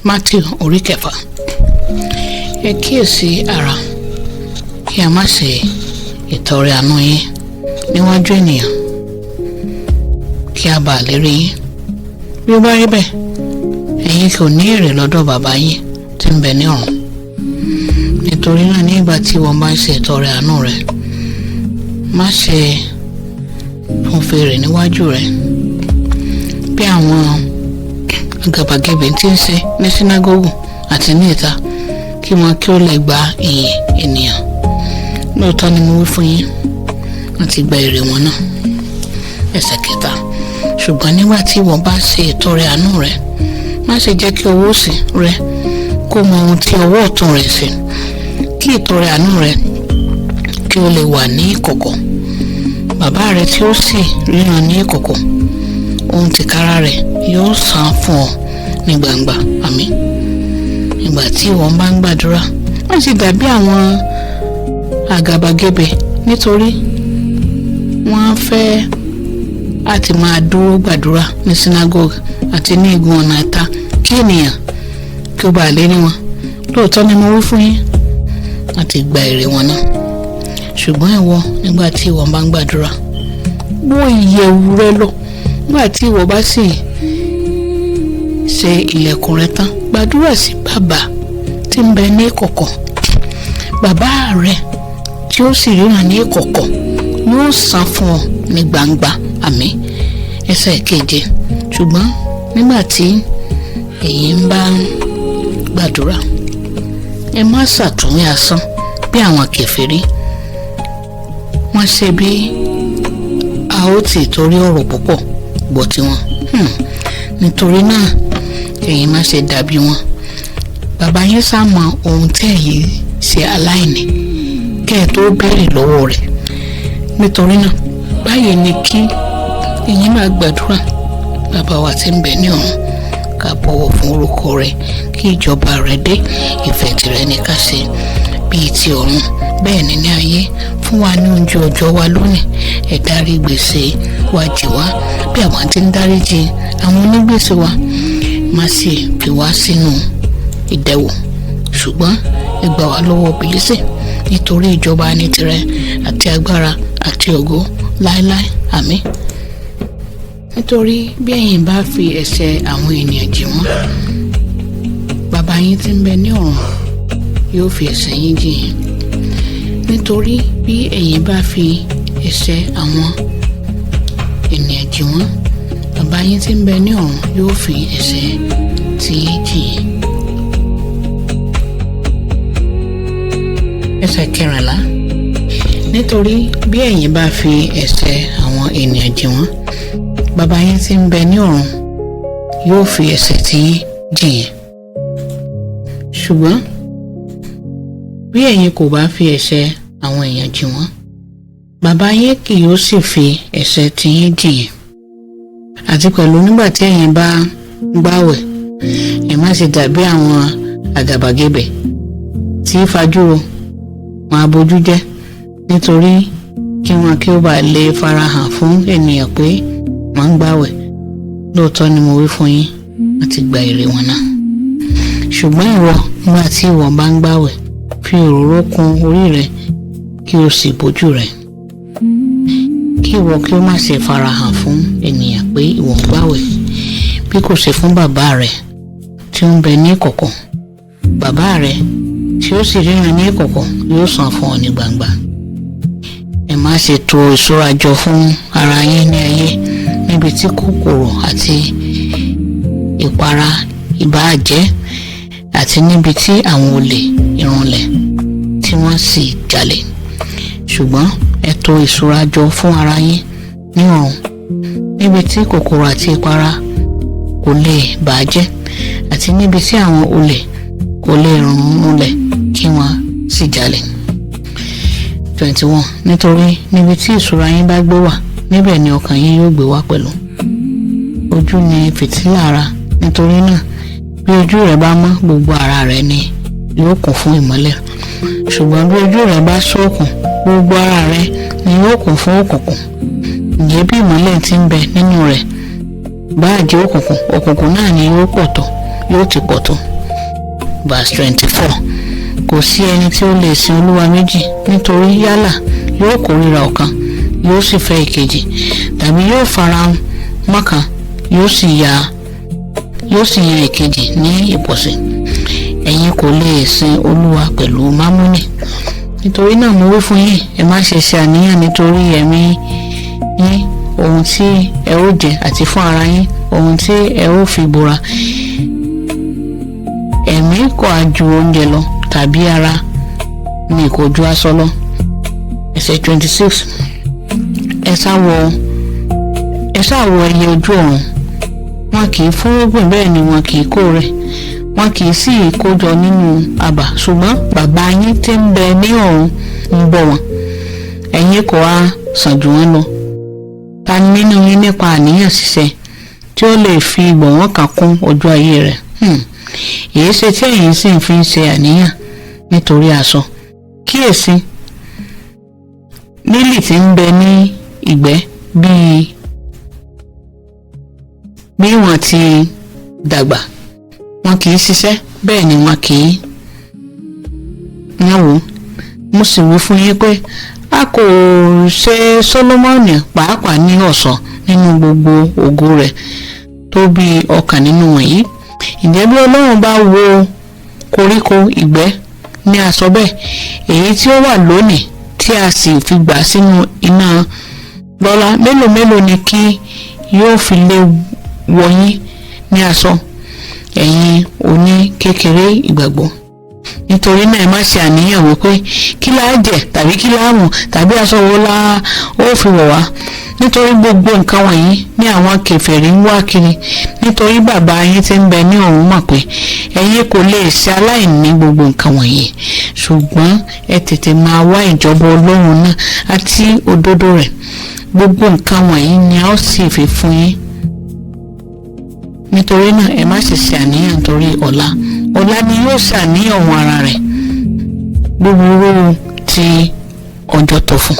Matthew orí kẹfà. Ẹ kíyèsí ara kí a má ṣe ìtọrẹ àánú yín níwájú ènìyàn kí a bàa lè rí yín. Bí ó bá rí bẹ́ẹ̀, ẹ̀yin kò ní èrè lọ́dọ̀ bàbá yín tí ń bẹ ní ọ̀run. Nítorí náà, ní ìgbà tí ìwọ bá ń ṣe ìtọrẹ àánú rẹ, má ṣe fún fèrè níwájú rẹ bí àwọn àgàbàgebè tí ń ṣe ní sínágógù àti ní ìta, kí wọn kí ó lè gba ìyìn ènìyàn. Lóòótọ́ ni mo wí fún yín, wọ́n ti gba èrè wọn náà. Ẹsẹ̀ kẹta. Ṣùgbọ́n nígbà tí ìwọ bá ṣe ìtọrẹ àánú rẹ, má ṣe jẹ́ kí ọwọ́ òsì rẹ kó mọ ohun tí ọwọ́ ọ̀tún rẹ ṣe, kí ìtọrẹ àánú rẹ kí ó lè wà ní ìkọ̀kọ̀. Bàbá rẹ tí ó sì ríran ní ìkọ̀kọ̀, ohun tìkára rẹ̀ yóò san fún ọ ní gbangba. Àmín. Ìgbà tí ìwọ bá ń gbàdúrà, má ṣe dàbí àwọn àgàbàgebè, nítorí wọ́n á fẹ́ àti máa dúró gbàdúrà ní synagogue àti ní igun ọ̀nà ìta, kí ènìyàn kí ó bàa lè rí wọn. Lóòótọ́ ni mo wí fún yín, àti gba èrè wọn náà. Ṣùgbọ́n ìwọ, nígbà tí ìwọ bá ń gbàdúrà, wọ ìyẹ̀wù rẹ lọ. Nígbà tí ìwọ bá sì ṣe ilẹ̀kùn rẹ tán, gbàdúrà sí bàbá tí ń bẹ ní ìkọ̀kọ̀. Bàbá rẹ tí ó sì ríran ní ìkọ̀kọ̀ yóò san fún ọ ní gbangba. Àmín. Ẹsẹ̀ keje. Ṣùgbọ́n nígbà tí ẹ̀yin ń bá gbàdúrà, ẹ má ṣàtúnwí asán bí àwọn kèfèrí. Wọ́n ṣe bí a ó tì torí ọ̀rọ̀ púpọ̀ gbọ́ tiwọn. Nítorí náà, ẹ̀yin má ṣe dàbí wọn. Bàbá yín sá mọ ohun tí ẹ̀yin ṣe aláìní kẹ́ ẹ tó béèrè lọ́wọ́ rẹ̀. Nítorí náà, báyìí ni kí ẹ̀yin máa gbàdúrà: Bàbá wa tí ń bẹ ní ọ̀run, ká bọ̀wọ̀ fún orúkọ rẹ̀, kí ìjọba rẹ̀ dé, ìfẹ́ tìrẹ ní ká ṣe bíi ti ọ̀run, bẹ́ẹ̀ ni ní ayé. Fún wa ní oúnjẹ ọjọ́ wa lónìí. Ẹ dárí gbèsè wa jì wá bí àwọn tí ń dáríjì àwọn onígbèsè wa. Má sì fi wá sínú ìdẹwò, ṣùgbọ́n ẹ gbà wá lọ́wọ́ bìlísì, nítorí ìjọba ní tirẹ̀ àti agbára àti ògo láéláé. Àmín. Nítorí bí ẹ̀yin bá fi ẹ̀ṣẹ̀ àwọn ènìyàn jì wọ́n, bàbá yín tí ń bẹ ní ọ̀run yóò fi ẹ̀ṣẹ̀ yín jì yín. Nítorí bí ẹ̀yin bá fi ẹ̀ṣẹ̀ àwọn ènìyàn jì wọ́n, bàbá yín tí ń bẹ ní ọ̀run yóò fi ẹ̀ṣẹ̀ tí yín jì yín. Ẹsẹ̀ kẹrìnlá. Nítorí bí ẹ̀yin bá fi ẹ̀ṣẹ̀ àwọn ènìyàn jì wọ́n, bàbá yín tí ń bẹ ní ọ̀run yóò fi ẹ̀ṣẹ̀ tí yín jì yín. Ṣùgbọ́n bí ẹ̀yin kò bá fi ẹ̀ṣẹ̀ àwọn èèyàn jì wọ́n, bàbá yín kì yóò sì fi ẹ̀ṣẹ̀ tí yín jì yín. Àti pẹ̀lú, nígbà tí ẹ̀yin bá ń gbààwẹ̀, ẹ má ṣe dàbí àwọn àgàbàgebè tí fajúro, wọn abojú jẹ́, nítorí kí wọn kí ó bá lè farahàn fún ènìyàn pé wọ́n ń gbààwẹ̀. Lóòótọ́ ni mo wí fún yín, wọ́n ti gba èrè wọn náà. Ṣùgbọ́n ìwọ, nígbà tí ìwọ bá ń gbààwẹ̀, fi òróró kun orí rẹ, kí o sì bójú rẹ, kí ìwọ kí ó má ṣe farahàn fún ènìyàn pé ìwọ ń gbààwẹ̀, bí kò ṣe fún bàbá rẹ tí ó ń bẹ ní ìkọ̀kọ̀. Bàbá rẹ tí ó sì ríran ní ìkọ̀kọ̀ yóò san fún ọ ní gbangba. Ẹ má ṣe tò ìṣúra jọ fún ara yín ní ayé, níbi tí kòkòrò àti ìpara ìbáà jẹ́, àti níbi tí àwọn olè ìrùnlẹ̀ tí wọ́n sì jalè. Ṣùgbọ́n ẹ tò ìṣúra jọ fún ara yín ní ọ̀run, níbi tí kòkòrò àti ìpara kò lè bàá jẹ́, àti níbi tí àwọn olè kò lè rúnlẹ̀ kí wọ́n sì jalè. 21. Nítorí níbi tí ìṣúra yín bá gbé wà, níbẹ̀ ni ọkàn yín yóò gbé wà pẹ̀lú. Ojú ni fìtílà ara. Nítorí náà, bí ojú rẹ bá mọ́, gbogbo ara rẹ ni yóò kún fún ìmọ́lẹ̀. Ṣùgbọ́n bí ojú rẹ bá ṣókùn, gbogbo ara rẹ ni yóò kún fún òkùnkùn. Ǹjẹ́ bí ìmọ́lẹ̀ tí ń bẹ nínú rẹ̀ bá jẹ́ òkùnkùn, òkùnkùn náà ni yóò pọ̀ tó, yóò ti pọ̀ tó. verse 24. Kò sí ẹni tí ó lè sin olúwa méjì, nítorí yálà yóò kórìíra ọ̀kan, yóò sì fẹ́ ìkejì, tàbí yóò fara mọ́kàn, yóò sì yan ìkejì ní ìpọ̀sí. Ẹ̀yin kò lè sin Olúwa pẹ̀lú Mámónì. Nítorí náà mo wí fún yín, ẹ má ṣe ṣe àníyàn nítorí ẹ̀mí yín, ohun tí ẹ ó jẹ, àti fún ara yín, ohun tí ẹ ó fi bora. Ẹ̀mí kò á ju oúnjẹ lọ, tàbí ara ni kò ju aṣọ lọ. Ẹsẹ̀ 26. Ẹ sá wo ẹyẹ ojú ọ̀run. Wọn kì í fúnrúgbìn, bẹ́ẹ̀ ni wọn kì í kórè, wọn kì í sì kójọ nínú abà, ṣùgbọ́n Bàbá yín tí ń bẹ ní ọ̀run ń bọ́ wọn. Ẹ̀yin kò á sàn jù wọ́n lọ? Ta ni nínú yín nípa àníyàn ṣíṣe tí ó lè fi ìgbọ̀nwọ́ kan kún ọjọ́ ayé rẹ̀? Èyí ṣe tí ẹ̀yin sì fi ń ṣe àníyàn nítorí aṣọ? Kíyèsí lílì tí ń bẹ ní ìgbẹ́, bí wọ́n ti dàgbà. Wọn kì í ṣiṣẹ́, bẹ́ẹ̀ ni wọn kì í náwó. Mo sì wí fún yín pé a kò ṣe Sólómọ́nì pàápàá ní ọ̀ṣọ́ nínú gbogbo ògo rẹ̀ tó bí ọ̀kan nínú wọ̀nyí. Ǹjẹ́ bí Ọlọ́run bá wo koríko ìgbẹ́ ní aṣọ bẹ́ẹ̀, èyí tí ó wà lónìí tí a sì fi gbà sínú iná lọ́la, mélòó mélòó ni kí yóò fi lé wọ̀ yín ní aṣọ, ẹ̀yin oní kékeré ìgbàgbọ́? Nítorí náà, ẹ má ṣe àníyàn wípé, "Kí la jẹ?" tàbí, "Kí la mu?" tàbí, "Aṣọ wo la ó fi wọ̀ wá?" Nítorí gbogbo nǹkan wọ̀nyí ní àwọn kèfèrí ń wá kiri. Nítorí Bàbá yín tí ń bẹ ní ọ̀run mọ̀ pé ẹ̀yin kò lè ṣe aláìní gbogbo nǹkan wọ̀nyí. Ṣùgbọ́n ẹ tètè máa wá ìjọba Ọlọ́run náà àti òdodo rẹ̀, gbogbo nǹkan wọ̀nyí ni a ó sì fi fún yín. Nítorí náà, ẹ má ṣe ṣe àníyàn nítorí ọ̀la. Ọ̀la ni yóò ṣàníyàn ohun ara rẹ̀. Búburú ti ọjọ́ tó fún.